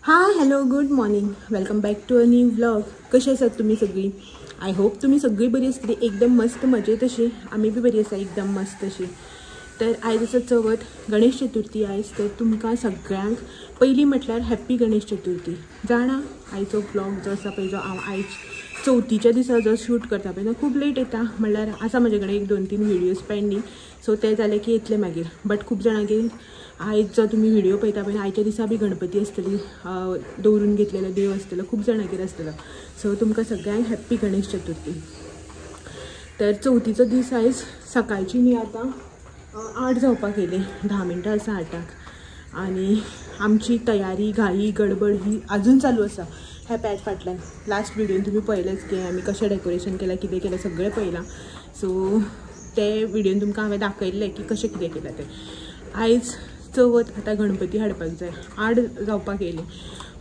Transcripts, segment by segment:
Hi hello good morning, welcome back to a new vlog. कशी आसात तुमी सगळी? I hope तुमी सगळी बरी आसतली, एकदम मस्त मजेत अशी. आमी बी बरी आसा, एकदम मस्त अशी. तर आयज आसा चवथ, गणेश चतुर्थी आयज. तर तुमकां सगळ्यांक पयलीं म्हटल्यार हॅप्पी गणेश चतुर्थी. जाणा आयचो व्लॉग जो आसा पळय, जो हांव आयज चवथीच्या दिसा जो शूट करता पळय, खूब लेट येता. म्हणल्यार आसा म्हजे कडेन एक 2-3 व्हिडियोज पेंडींग, सो ते जाले की येतले मागीर. बट खूब जाणांगेर आयज जो तुमी व्हिडिओ पळयता पळय, आयच्या दिसा बी गणपती आसतली, दवरून घेतलेलो देव आसतलो, खूब जाणांगेर आसतलो. सो तुमकां सगळ्यांक हॅप्पी गणेश चतुर्थी. तर चवथीचो दीस आयज सकाळची न्ही, आतां 8 जावपाक येयली, 10 मिनटां आसा 8क. आनी आमची तयारी घाई गडबड ही अजून चालू आसा. ह्या पॅच फाटल्यान लास्ट व्हिडियोन तुमी पळयलेंच की आमी कशें डेकोरेशन केलां, कितें केलां, सगळें पळयलां. सो ते व्हिडियोन तुमकां हांवें दाखयल्लें की कशें कितें केलां तें. आयज चवथ, आतां गणपती हाडपाक जाय. 8 जावपाक येयली,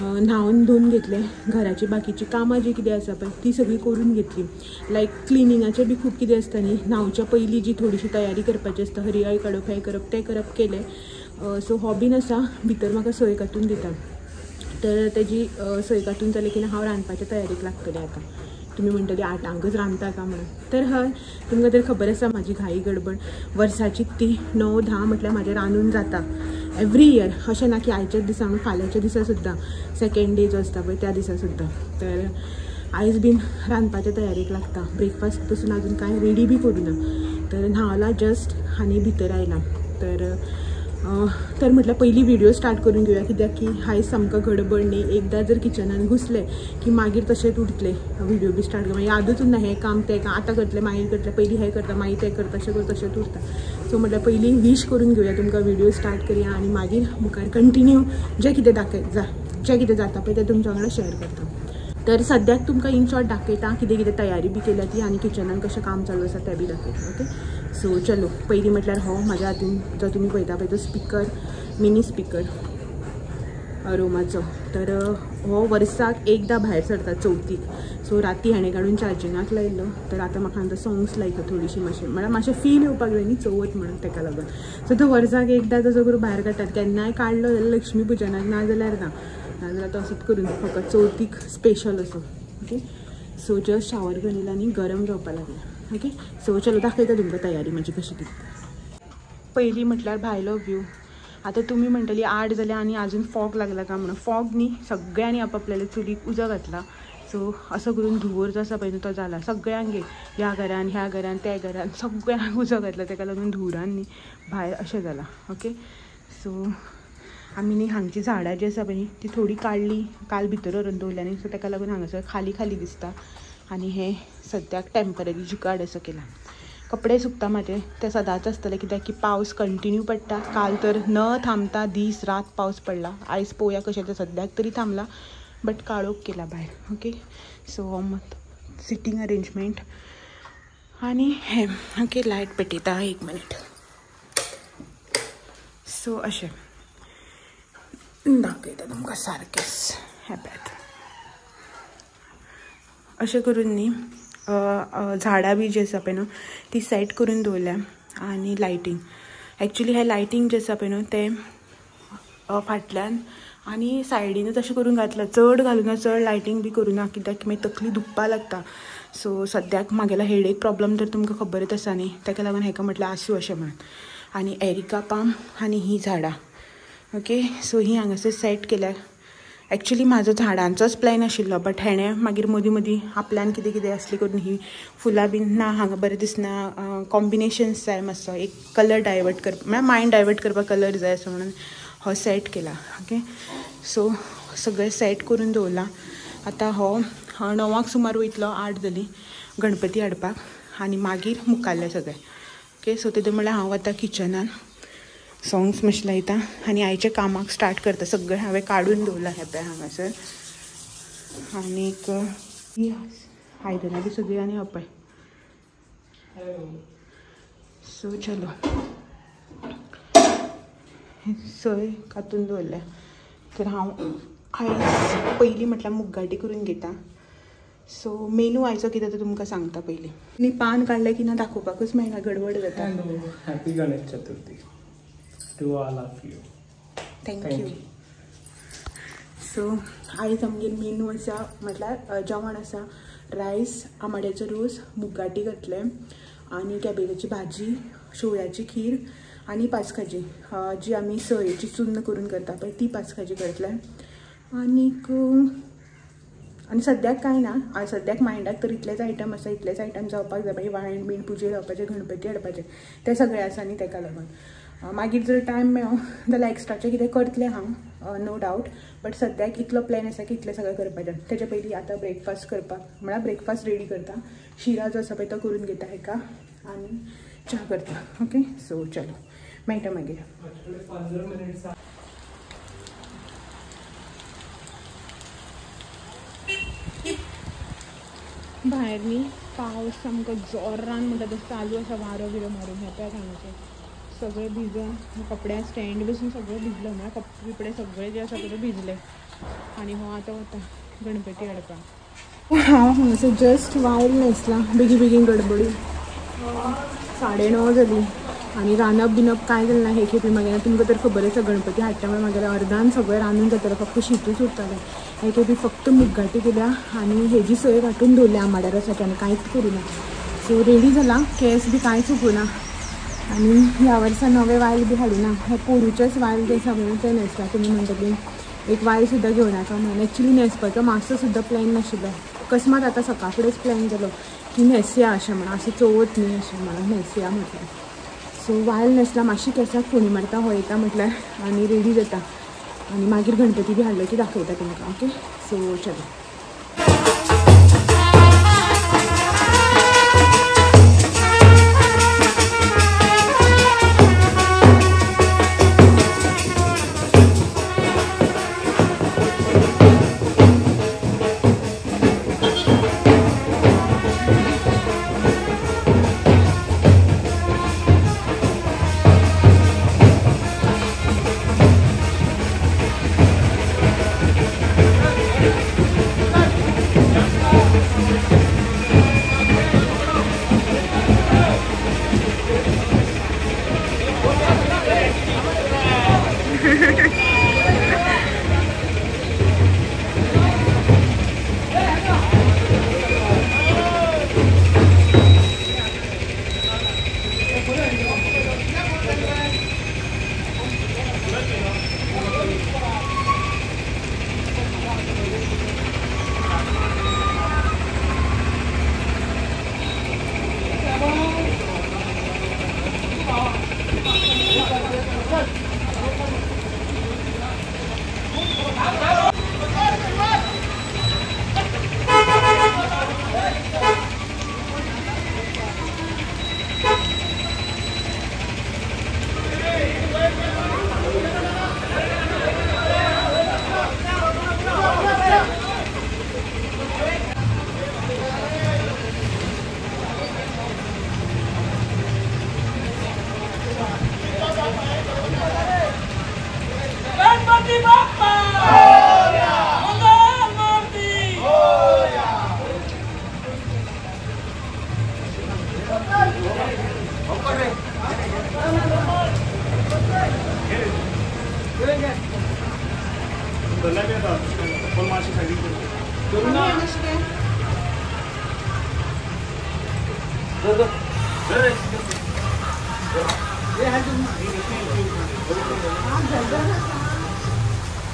न्हांवन धुवन घेतलें, घराची बाकीची कामां जी कितें आसा पळय ती सगळी करून घेतली. लायक क्लिनिंगाचें बी खूब कितें आसता न्ही, न्हांवच्या पयलीं जी थोडीशी तयारी करपाची आसता, हरयाळ काडप, हें करप, तें करप केलें. सो हो बीन आसा भितर म्हाका सोय कातून दिता. तर तेजी सोय कातून जालें की ना हांव रांदपाच्या तयारेक लागतलें. आतां तुमी म्हणटली 8ांकच रांदता का म्हणून, तर हय, तुमकां तर खबर आसा म्हाजी घाई गडबड. वर्साची ती 9-10 म्हटल्यार म्हाजें रांदून जाता एवरी इयर. अशें ना की आयच्याच दिसा म्हणून, फाल्यांच्या दिसा सुद्दां, सेकेंड डे जो आसता पळय त्या दिसा सुद्दां. तर आयज बीन रांदपाच्या तयारेक लागता. ब्रेकफास्ट पसून अजून कांय रेडी बी करूं ना. तर न्हांवला जस्ट आनी भितर आयला. तर तर म्हटल्यार पयलीं व्हिडिओ स्टार्ट करून घेवया, कित्याक की आयज सामको गडबड न्ही. एकदां जर किचनान घुसलें की मागीर तशेंच उरतलें. व्हिडिओ बी स्टार्ट कर, यादूच उरना हें काम तें काम, आतां करतलें मागीर करतलें, पयलीं हें करता मागीर तें करता, अशें करून तशेंच उरता. सो म्हटल्यार पयलीं वीश करून घेवया तुमकां, व्हिडिओ स्टार्ट करया आनी मागीर मुखार कंटिन्यू जें कितें दाखय जें कितें जाता पळय तें तुमच्या वांगडा शेअर करता. तर सद्याक तुमकां इन शॉर्ट दाखयता कितें कितें तयारी बी केल्या ती आनी किचनान कशें काम चालू आसा तें बी दाखयता. ओके, सो चलो. पयलीं म्हटल्यार हो म्हाज्या हातीन जो तुमी पळयता पळय तो स्पिकर, मिनी स्पिकर अरोमाचो. तर हो वर्साक एकदां भायर सरता चवथीक. सो राती हाणें काडून चार्जिंगाक लायिल्लो. तर आतां म्हाका आतां सोंग्स लायता थोडीशीं, मातशें म्हळ्यार मातशें फील येवपाक जाय न्ही चवथ म्हणून, तेका लागून. सो तो वर्साक एकदां तसो करून भायर काडटात. केन्नाय काडलो जाल्यार लक्ष्मी पुजनाक, ना जाल्यार ना, नाजाल्यार तो असोच करून फकत चवथीक स्पेशल असो. ओके, सो जस्ट शावर घेवन येयला आनी गरम जावपाक लागला. ओके, सो चलो दाखयता तुमकां तयारी म्हाजी कशी ती. पयलीं म्हटल्यार भायलो व्यू. आतां तुमी म्हणटली 8 जाल्या आनी अजून फॉग लागला का म्हणून. फॉग न्ही, सगळ्यांनी आपापल्याल्या चुलीक उजो घातला. सो असो करून धुंवर जो आसा पळय न्हू तो जाला सगळ्यांगेर, ह्या घरान, ह्या घरान, त्या घरान, सगळ्यांक उजो घातला. तेका लागून धुंवरान न्ही भायर अशें जाला. ओके, सो आमी न्ही हांगची झाडां जी आसा पळय न्ही ती थोडी काडली, काल भितर व्हरून दवरल्या न्ही, सो तेका लागून हांगासर खाली खाली दिसता. आनी हें सद्याक टेम्पररी जुगाड असो केला. कपडे सुकता म्हाजे ते सदांच आसतले, कित्याक की पावस कंटिन्यू पडटा. काल तर न थांबता दीस रात पावस पडला. आयज पळोवया कशें तें, सद्याक तरी थांबला बट काळोख केला भायर. ओके, सो हो मत सिटींग अरेंजमेंट आनी हें. ओके, लायट पेटयता 1 मिनीट. सो अशें दाखयता तुमकां सारकेंच. हें पळयात, अशें करून न्ही झाडां बी जी आसा पळय न्हू ती सेट करून दवरल्या. आनी लायटींग, एक्चुली हें लायटींग जें आसा पळय न्हू तें फाटल्यान आनी सायडीनूच अशें करून घातलां. चड घालूना, चड लायटींग बी करूं ना, कित्याक मागीर तकली दुखपाक लागता. सो सद्याक म्हागेलो हेडेक प्रॉब्लम तर तुमकां खबरच आसा न्ही, तेका लागून हेका म्हटल्यार आसूं अशें म्हणून. आनी एरिका पाम आनी ही झाडां. ओके, सो ही हांगासर सेट केल्या. एक्चुली म्हाजो झाडांचोच प्लॅन आशिल्लो, बट हेणें मागीर मदीं मदीं आपल्यान कितें कितें असलें करून ही फुलां बीन ना हांगा बरें दिसना, कॉम्बिनेशन्स जाय मातसो, एक कलर डायवर्ट करपाक, म्हळ्यार मायंड डायवर्ट करपाक कलर जाय असो म्हणून हो सेट केला. ओके, सो सगळें सेट करून दवरलां. आतां हो 9ांक सुमार वयतलो, 8 जालीं गणपती हाडपाक आनी मागीर मुखारलें सगळें. ओके, सो तेदो म्हळ्यार हांव वता किचनान, सोंग्स मातशें लायता आनी आयच्या कामाक स्टार्ट करता. सगळें हांवें काडून दवरलां हें पळय हांगासर. आनीक ही आयदनां बी सगळीं आनी हो पळय. सो चलो, सोय कातून दवरल्या. तर हांव आयज पयलीं म्हटल्यार मुगगाटी करून घेता. सो मेनू आयचो कितें तें तुमकां सांगता पयलीं. आनी पान काडलें की ना दाखोवपाकूच मेळना, गडबड जाता. Happy Ganesh Chaturthi to all of you. Thank you. So आयज आमगेर मेनू आसा म्हटल्यार जेवण आसा रायस, आमाड्याचो रोस, मुगाटी घातले आनी कॅबेजाची भाजी, शेवयाची खीर आनी पासखाजी जी आमी सयेची चुन्न करून करता पळय ती पासखाजी करतले. आनीक आनी सद्याक कांय ना, सद्याक मायंडाक तर इतलेच आयटम आसा, इतलेच आयटम जावपाक जाय. मागीर वायण बीण पुजे जावपाचे, गणपती हाडपाचे, ते सगळे आसा न्ही तेका लागून. मागीर जर टायम मेळो जाल्यार एक्स्ट्राचें कितें करतलें हांव, नो डावट. बट सद्याक इतलो प्लॅन आसा की इतलें सगळें करपाचें. तेच्या पयलीं आतां ब्रेकफास्ट करपाक म्हळ्यार ब्रेकफास्ट रेडी करता, शिरा जो आसा पळय तो करून घेता हेका आनी च्या करता. ओके सो चलो मेळटा मागीर. भायर न्ही पावस सामको जोरान म्हणटा तसो चालू आसा, वारो बिरो मारून. ह्या पळय हांगासर सगळें भिजून, कपड्या स्टँड बसून सगळें भिजलो, म्हळ्यार कपडे बिपडे सगळे जे आसा ते भिजले. आनी हो आतां वता गणपती हाडपाक. हांव हांगासर जस्ट वायल न्हेसलां बेगीन बेगीन गडबडी. 9:30 जाली आनी रांदप बिनप कांय जालें ना हे खेपे. मागीर तुमकां तर खबर आसा गणपती हाडटा म्हळ्यार मागीर अर्दान सगळें रांदून जातालें, फक्त शितूच उरतालें. हे खेपे फक्त मुगाटी केल्या आनी हेजी सोय वांटून दवरल्या आंबाड्या रसाची आनी कांयच करूं ना. सो रेडी जाला, केंस बी कांयच उगूना. आनी ह्या वर्सा नवें वायल बी हाडूना, हें पोरूचेंच वायल जें आसा पळय तें न्हेसलां. तुमी म्हणटली एक वायल सुद्दां घेवनाका म्हणून. एक्चुली न्हेसपाचो मातसो सुद्दां प्लॅन नाशिल्लो, अकस्मात आतां सकाळ फुडेंच प्लॅन जालो की न्हेसया अशें म्हणून, अशें चवथ न्ही अशें म्हणून न्हेसया म्हटलें. सो वायल न्हेसला, मातशी केंसाक फोणी मारता, हळयता म्हटल्यार आनी रेडी जाता. आनी मागीर गणपती बी हाडलो की दाखयता तुमकां. ओके सो चलो.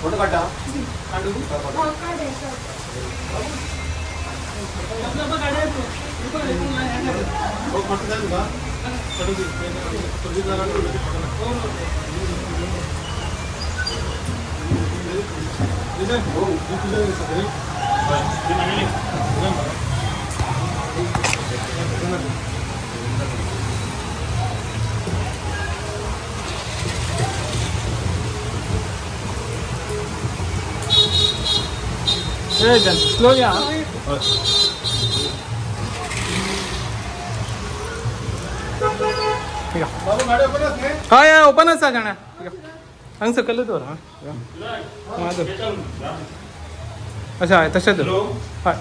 फोटो काढा. स्लो या. हय हय ओपन आसा जाणा, हांगा सकयल दवर. हां अच्छा हय तशें दवर. हय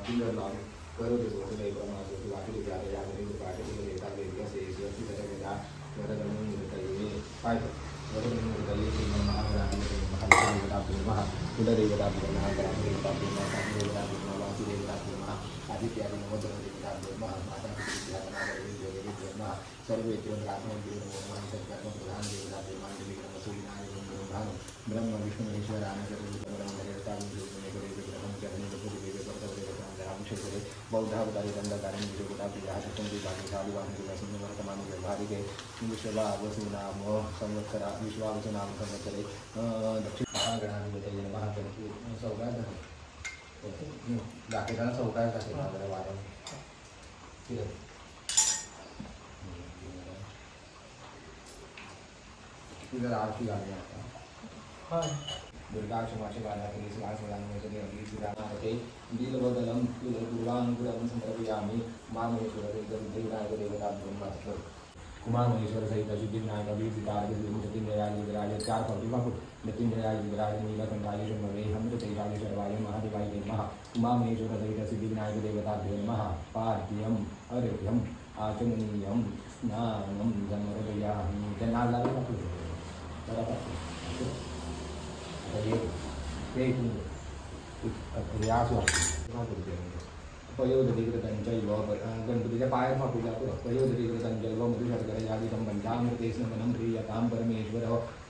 कुमार महेश्वर सहित सिद्धिविनायक चार महादेवाय नमः। उमा महेश्वर सहित सिद्धिविनायक देवताभ्यो नमः। पाद्यम अर्घ्यम आचमनीयम स्नानं समर्पयामि। बरोबर पयोदधिकृतञ्चैव गणपतीच्या पायार फापूजा पयोदधिकृतञ्चैव मधुशर्करयादिकं पञ्चामृते स्नपनं प्रीयतां परमेश्वर।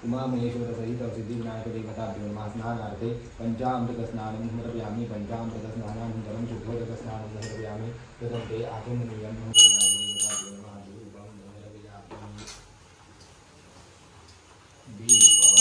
उमा महेश्वर सहित सिद्धिविनायक देवताभ्यो नमः। स्नानार्थे पञ्चामृतस्नानं समर्पयामि। पञ्चामृतस्नानानन्तरं शुद्धोदकस्नानं समर्पयामि। तदन्ते आचमनीयं देवताभ्यो नमः। धूपं समर्पयामि। दीपं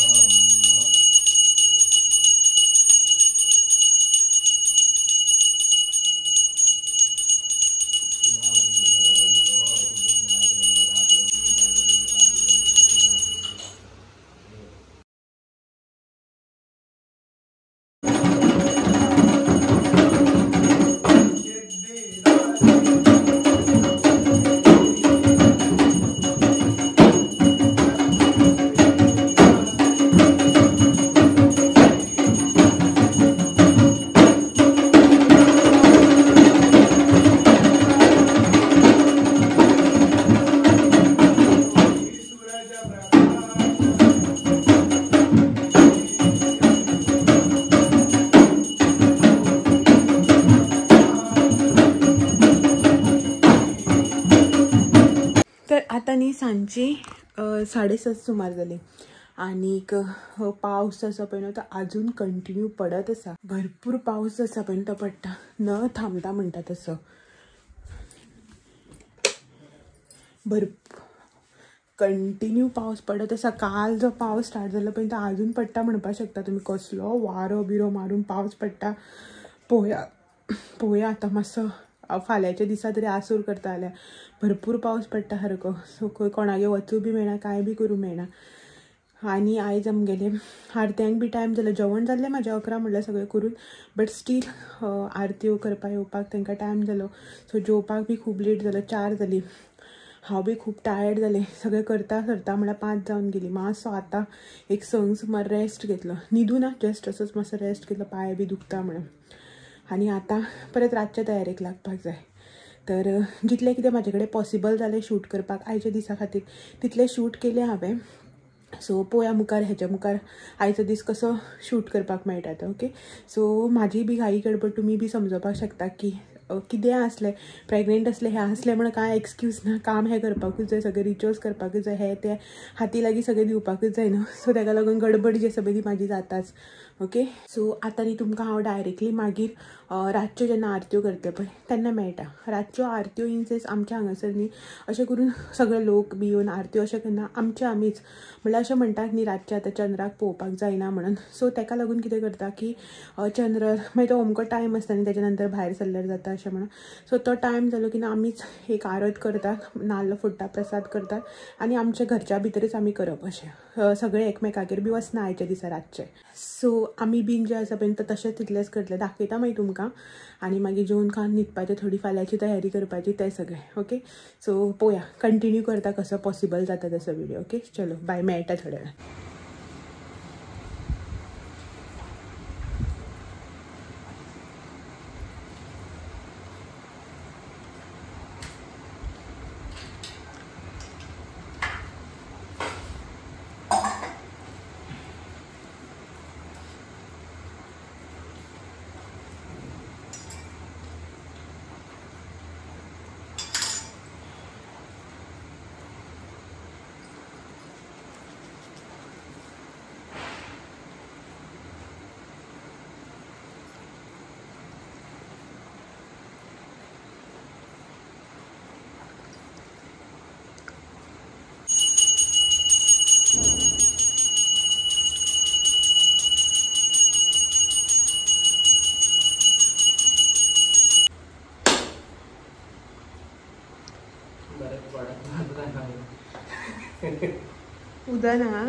तर आतां न्ही सांजची 7:30 सुमार जाली आनीक पावस आसा पळय न्हू तो आजून कंटिन्यू पडत आसा। भरपूर पावस आसा पळय न्हू तो पडटा न थांबता म्हणटा तसो। भरपूर कंटिन्यू पावस पडत आसा। काल जो पावस स्टार्ट जालो पळय तो आजून पडटा म्हणपाक शकता तुमी। कसलो वारो बिरो मारून पावस पडटा। पळोवया पळोवया आतां मातसो फाल्यांच्या दिसा तरी आसूर करता जाल्यार भरपूर पावस पडटा सारको। सो खंय कोणागेर वचूं बी मेळना, कांय बी करूं मेळना। आनी आयज आमगेले आरत्यांक बी टायम जालो। जेवण जाल्लें म्हाजें 11 म्हणल्यार सगळें करून, बट स्टील आरत्यो करपाक येवपाक तांकां टायम जालो। सो जेवपाक बी खूब लेट जालो, 4 जाली। हांव बी खूब टायर्ड जालें। सगळें करता करता म्हणल्यार 5 जावन गेली। मातसो आतां एक 6 सुमार रेस्ट घेतलो, न्हिदूं ना, जस्ट असोच मातसो रेस्ट घेतलो, पांय बी दुखता म्हणून। आनी आतां परत रातच्या तयारेक लागपाक जाय। तर जितलें कितें म्हाजे कडेन पॉसिबल जालें शूट करपाक आयच्या दिसा खातीर तितलें शूट केलें हांवें। सो पळोवया मुखार हेच्या मुखार आयचो दीस कसो शूट करपाक मेळटा तो। ओके, सो म्हाजी बी घाई गडबड तुमी बी समजोवपाक शकता की कितें आसलें, प्रेग्नेंट आसलें हें आसलें म्हण कांय एक्सक्यूज ना। काम हें करपाकूच जाय, सगळें रिच्युअल्स करपाकूच जाय, हें तें हाती लागीं सगळें दिवपाकूच जाय न्हू। सो ताका लागून गडबड जी आसा पळय ती म्हाजी जाताच। ओके, सो आतां न्ही तुमकां हांव डायरेक्टली मागीर रातच्यो जेन्ना आरत्यो करता पळय तेन्ना मेळटा। रातच्यो आरत्यो इन सेन्स आमच्या हांगासर न्ही अशें करून सगळे लोक बी येवन आरत्यो अशें करना, आमचे आमीच म्हणल्यार अशें म्हणटात न्ही रातचें आतां चंद्राक पळोवपाक जायना म्हणून। सो ताका लागून कितें करता की चंद्र मागीर तो अमको टायम आसता न्ही, तेच्या नंतर भायर सरल्यार जाता अशें म्हणून। सो तो टायम जालो की ना आमीच एक आरत करतात, नाल्ल फोडटा, प्रसाद करतात आनी आमच्या घरच्या भितरच आमी करप अशें सगळे एकमेकागेर बी वचना आयच्या दिसा रातचें। सो आमी बीन जें आसा पळय तशें तितलेंच करतलें, दाखयता मागीर तुमकां। आनी मागीर जेवन खावन न्हिदपाचें, थोडी फाल्यांची तयारी करपाची, तें सगळें। ओके, सो पळोवया कंटिन्यू करता कसो पॉसिबल जाता तसो व्हिडिओ। ओके, चलो बाय, मेळटा थोड्या वेळान। उदक ना.